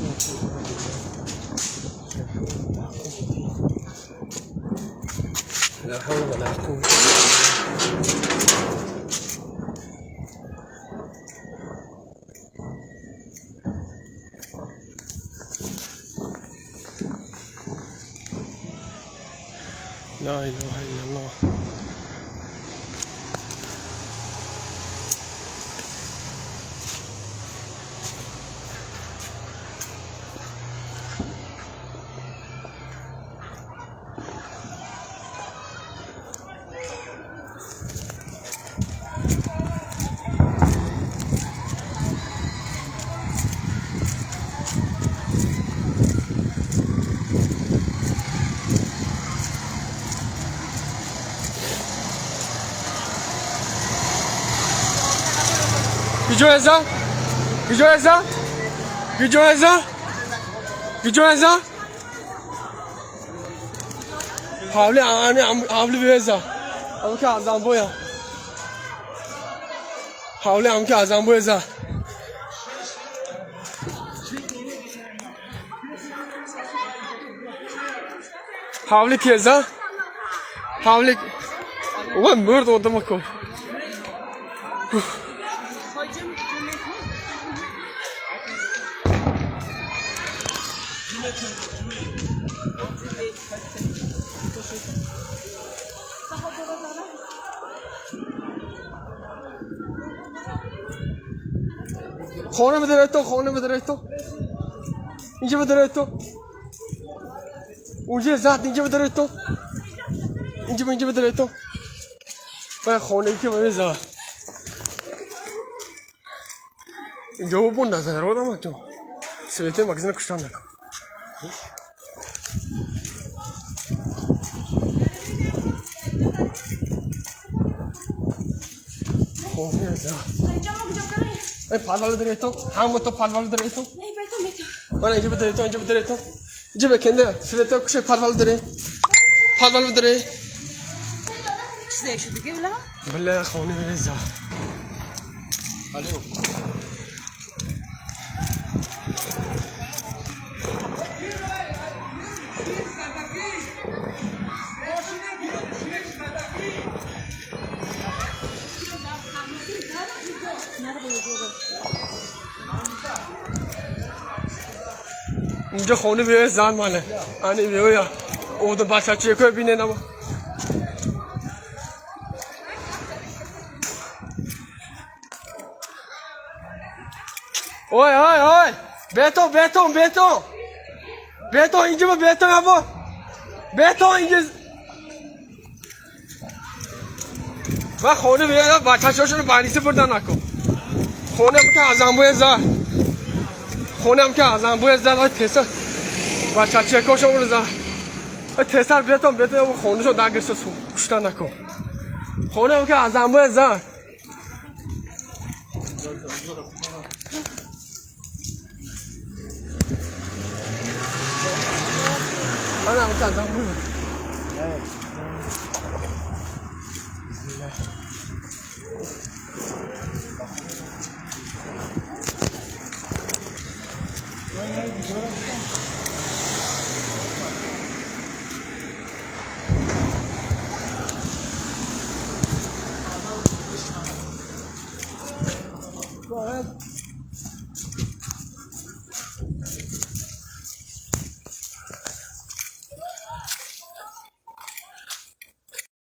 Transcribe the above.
لا حول ولا قوة إلا بالله. لا إله إلا الله. Kijoeza? Kijoeza? Kijoeza? Kijoeza? Havli ani havli beza. Amka azam boya. Havli amka azam boya. Havli keza? Havli. Ulan murd odama ko. خونه بداره تو، خونه بداره تو، اینجا بداره تو، اونجا زد، اینجا بداره تو، اینجا اینجا بداره تو. باید خونه که باید زد اینجا بون نظر رو دارم تو سویته مگزین کشتن نکن. خونه زد. ای پالوال داره تو، هم تو پالوال داره تو. من اینجا بداره تو، اینجا بداره تو. اینجا بکنده، سویته کشه پالوال داره. پالوال داره. چیزی شده که بله؟ بله خونه زد. الو. اینجا خونه بیای زن ماله آنی بیایا او دو بچه چه که بینه نما. اوی اوی اوی بیتون بیتون بیتون بیتون اینجا با بیتون ابو بیتون اینجا و خونه بیای بچه چاشون بانیسه بردن نکن. خونه که ازم بوی زد، خونه که ازم بوی زد. آی تسر بچه چه کاشون رو زد. آی تسر بیتون بیتون خونه شو دنگش سو کشتن نکن. خونه که ازم بوی زد. انا که ازم بوی زد. Go ahead.